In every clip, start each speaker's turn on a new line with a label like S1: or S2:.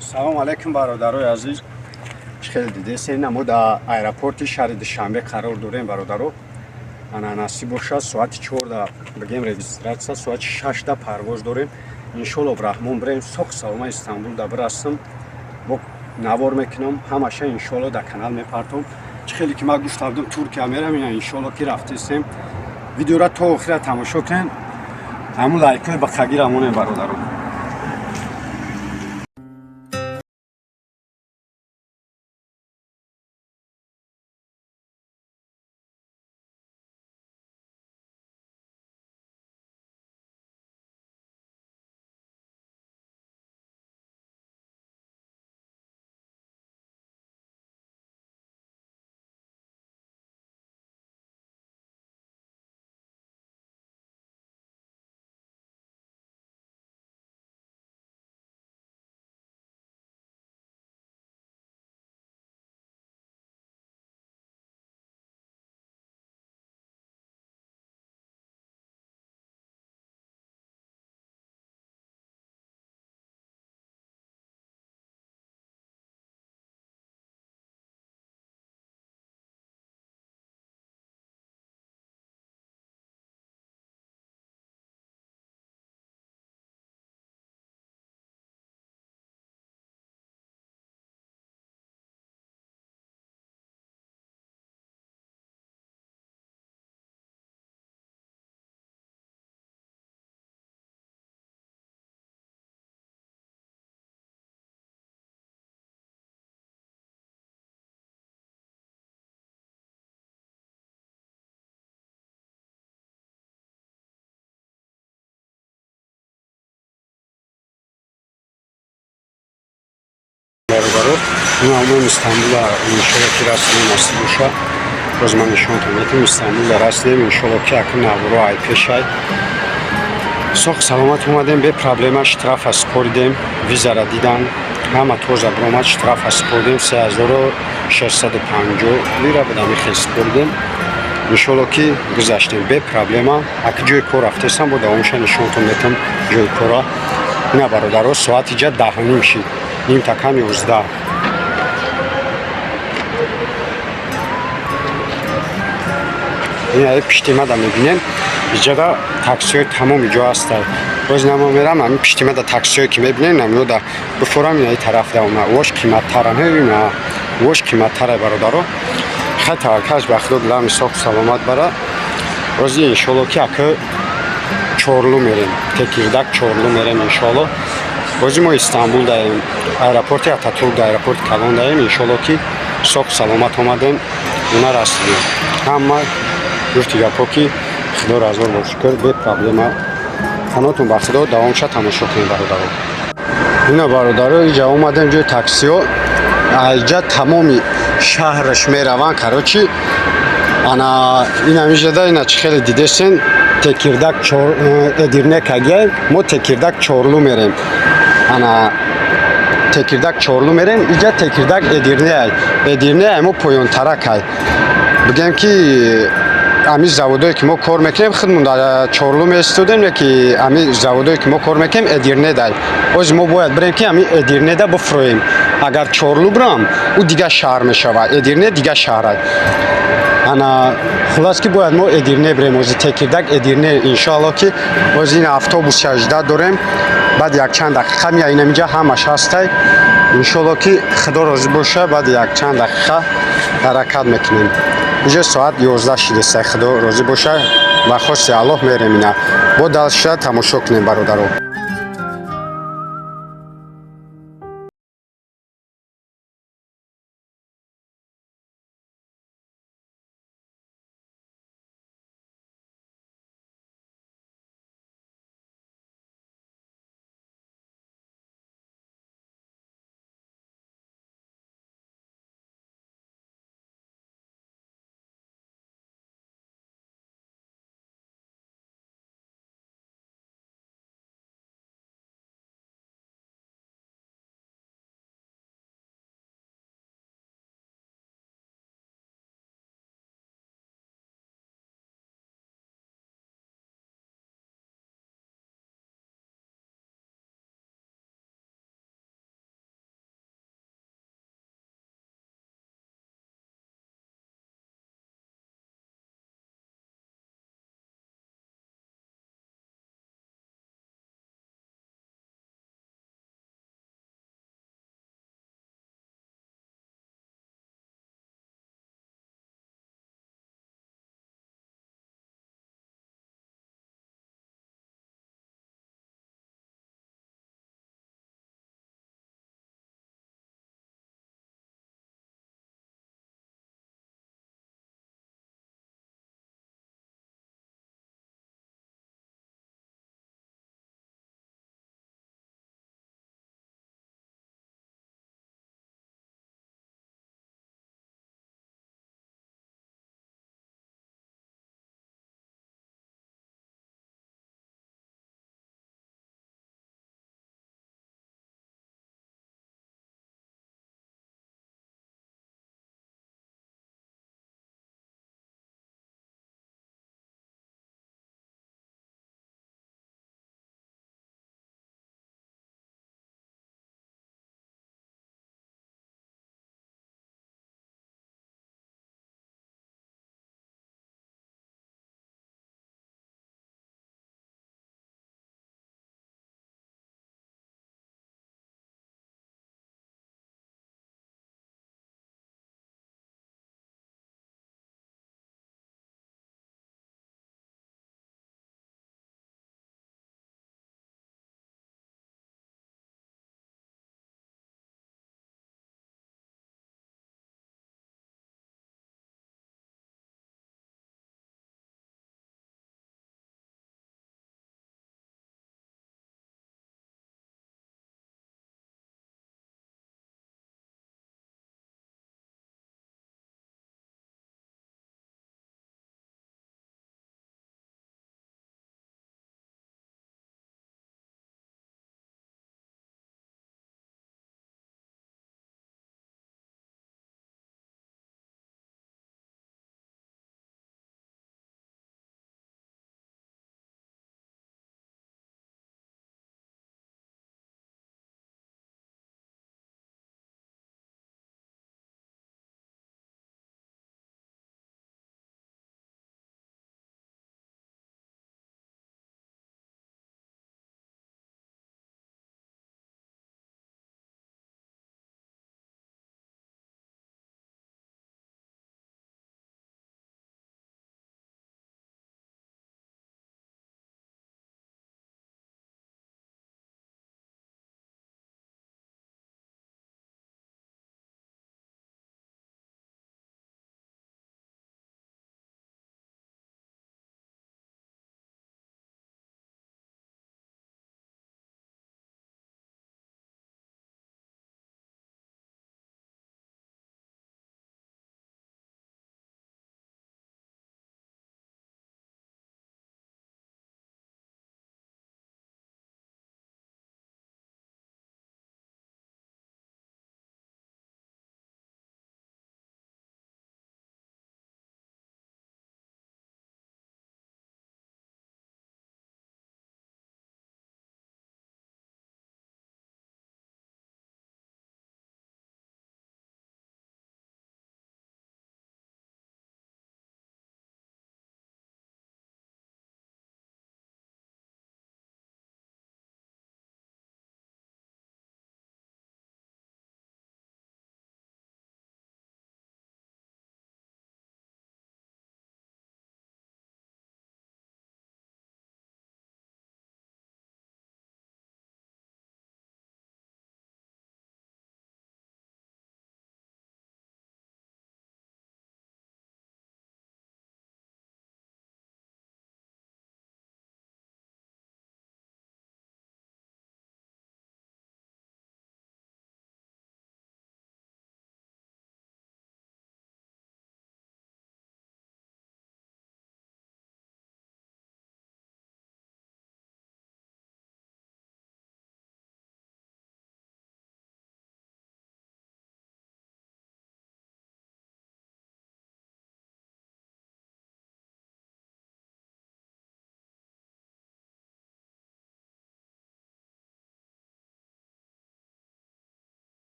S1: Салом алейкум, бародарои азиз. Чӣ хеле дидесен, мо дар аэропорти шаҳри Душанбе қарор дорем, бародаро. Ана, насиб бошад, соати 4-да бигем регистрация, соати 6-да парвоз дорем. Иншолло, Раҳмон, бирем соқ салома Истанбул да бирасам. Бо навор мекунам, ҳамаша иншолло дар канал мепартом. Чӣ хеле ки ман гуфта будам, Туркия мерам, ина иншолло ки рафтесем. Видеора то охира тамошо кунем. Ҳамун лайкҳои ба қагира монем, бародаро. Бародаро, мо Истанбула иншолло ки расидем, насиб боша. Боз ман нишонтон метам, Истанбула расидем, иншолло ки акун наворо ай пешай. Соқ саломат омадем, бе проблема штрафа споридем, визара дидан, ҳама тоза биромад, штрафа споридем, 3650 лира будам, хел споридем. Иншолло ки гузаштем бе проблема. Аки ҷои кор рафтесам, бо давомша нишонтон метам ҷои кора. Ина, бародаро, соат иҷа 10:30 шид, ним та кам 11. Ина пиштимада мебинем, иҷада таксиҳои тамом иҷо ҳастад. Боз намо мерам, ҳамин пиштимада таксиҳое ки мебинем, намиёда бифорам, инаи тараф да уна вош қиматтарам, ина вош қиматтара, бародаро. Хай, таваккалш ба Худо, дилам соқ саломат бара. Бози иншолло ки ака Чорлу мерем, Текирдаг Чорлу мерем иншолло. Бози мо Истанбул даем, аэропорти Ататурк да, аэропорти калон даем. Иншолло ки соқ саломат омадем, уна расидем. Ҳама гуфти гапҳо ки Худоро ҳазор бор шукр, бе проблема. Панотон ба Худо, давомша тамошо кунем, бародаро. Ина, бародаро, иҷа омадем ҷои таксиҳо, иҷа тамоми шаҳраш мераванд. Короче, ана ина мижада, ина чӣ хеле дидесен, Текирдаг Эдирне кагия, мо Текирдаг Чорлу мерем. Ана Текирдаг Чорлу мерем, иҷа Текирдаг Эдирне ай. Эдирне ай мо поёнтарак ай. Бигем ки ами заводое ки мо кор мекунем, худмон дар Чорлу меистодем, яки ами заводое ки мо кор мекунем, Эдирне дай. Оз мо бояд бирем ки ами Эдирнеда бифурӯем. Агар Чорлу бирам, ӯ дигар шаҳр мешавад, Эдирне дигар шаҳр ай. Ана, хулас ки бояд мо Эдирне бирем, ози Текирдаг Эдирне, иншоалло ки ози ин автобус шажда дорем, баъд якчанд дақиқа меяй, инамиҷа ҳамаш ҳастай. Иншоалло ки Худо розӣ боша, баъд якчанд дақиқа ҳаракат мекунем. Иҷо соат 11 шидестай, Худо розӣ боша, ба хости Аллоҳ мерем ина. Бо дальше тамошо кунем, бародаро.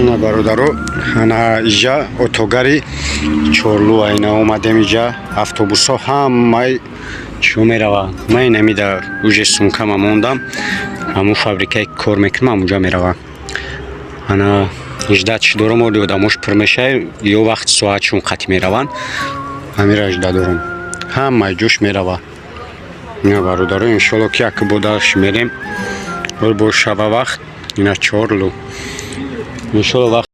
S1: Ина, бародаро, ана иҷа отогари Чорлу. Айна омадем иҷа, автобусҳо ҳамаи чиё мераванд. Ман инамида уже сумкама мондам, ҳамун фабрикае ки кор мекунам, ҳамунҷа меравам. Ана ждать чӣ дорам, оли одамош пур мешавад ё вақти соатшон қатъ мераванд. Ҳамира ждать дорам, ҳамаи ҷош мерава. Ина, бародаро, иншолло, ки як бодаш мерем. Бо шава вақт ина Чорлу, иншолло, вақт.